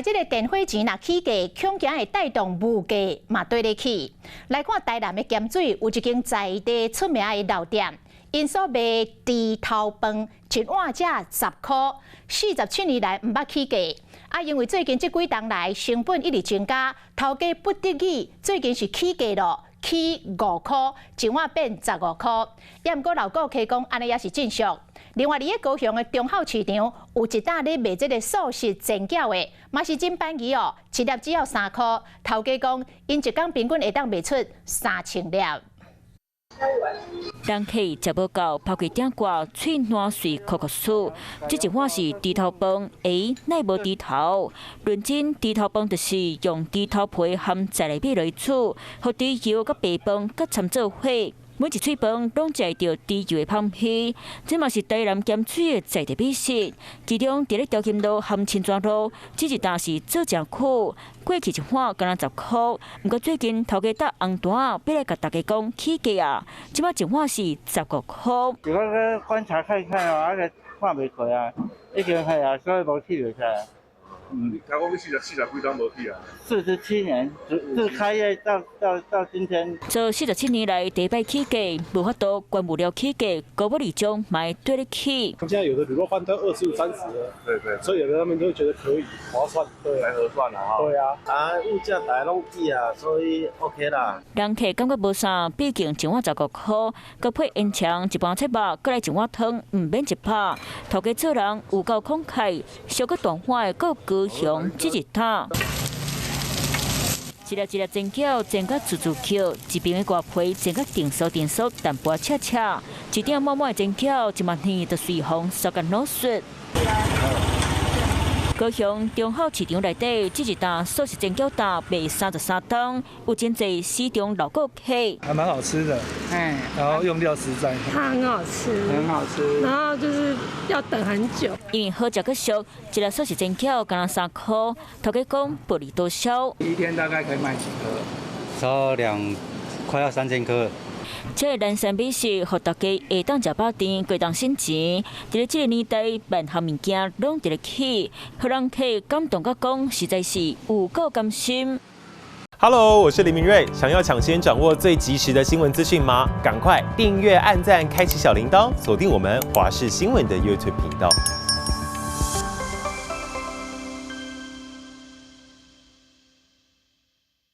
這个電火錢若起價，恐驚會帶動物價嘛綴咧起。來看台南的鹹水有一間在地出名的老店，𪜶所賣豬頭飯一碗才10箍，47年來毋捌起價。啊，因為最近這幾冬來成本一直增加，頭家不得已最近是起價咯，起5箍，一碗變15箍。也毋過老顧客講，按呢也是正常。另外，佇咧高雄的忠孝市場有一擔咧賣這个素食煎餃的，嘛是真便宜哦，一粒只要3箍。頭家講，𪜶一工平均會當賣出3000粒。人客食無夠，拋開鼎蓋，喙瀾媠酷酷欶。這一碗是豬頭飯，欸，哪無豬頭？論真，豬頭飯就是用豬頭皮含在內米來煮，予豬油佮白飯佮摻做伙。每一喙飯攏食會著豬油的香味，這嘛是台南鹹水的在地美食。其中，佇咧中興路和青山路，這一擔是做正久。過去一碗敢若10箍，毋過最近頭家搭紅單仔，欲來共大家講起價啊！這擺一碗是15箍。如果觀察看看啊，啊看袂過啊，已經係啊，所以無起就來。嗯，聽講你四十幾冬無起啊？47年，自開業到今天。做47年來第一擺起價，無法度原物料起價，高不二種嘛綴咧起。現在有的滷肉飯都25、30了，對對，所以有的他們都會覺得可以划算，對，來合算啦哈。對啊，啊，物價大家攏起啊，所以 OK 啦。人客感覺無啥，畢竟一碗15箍，閣配煙腸一盤切肉，閣來一碗湯，毋免一百。頭家做人有夠慷慨，燒閣大碗的閣高雄這一擔。一粒一粒煎餃煎甲滋滋叫，一邊的外皮煎甲定酥定酥，淡薄赤赤，一鼎滿滿的煎餃，一萬耳就隨風燒甲老雪。高雄忠孝市場內底，這一擔素食煎餃擔賣33冬，有真濟市場老顧客。還蠻好吃的，哎，然後用料實在。它很好吃，很好吃。然後就是要等很久。因為好食閣俗，一粒素食煎餃敢若3箍，頭家講薄利多銷。一天大概可以賣幾顆？超兩，快要3000顆。這個南山美食，予大家下當食飽甜，過當省錢。佇咧這個年代，萬項物件攏佇咧起，予人客感動甲講，實在是有夠甘心。 Hello，我是林明瑞，想要搶先掌握最及時的新聞資訊嗎？趕快訂閱、按讚、開啟小鈴鐺，鎖定我們華視新聞的 YouTube 頻道。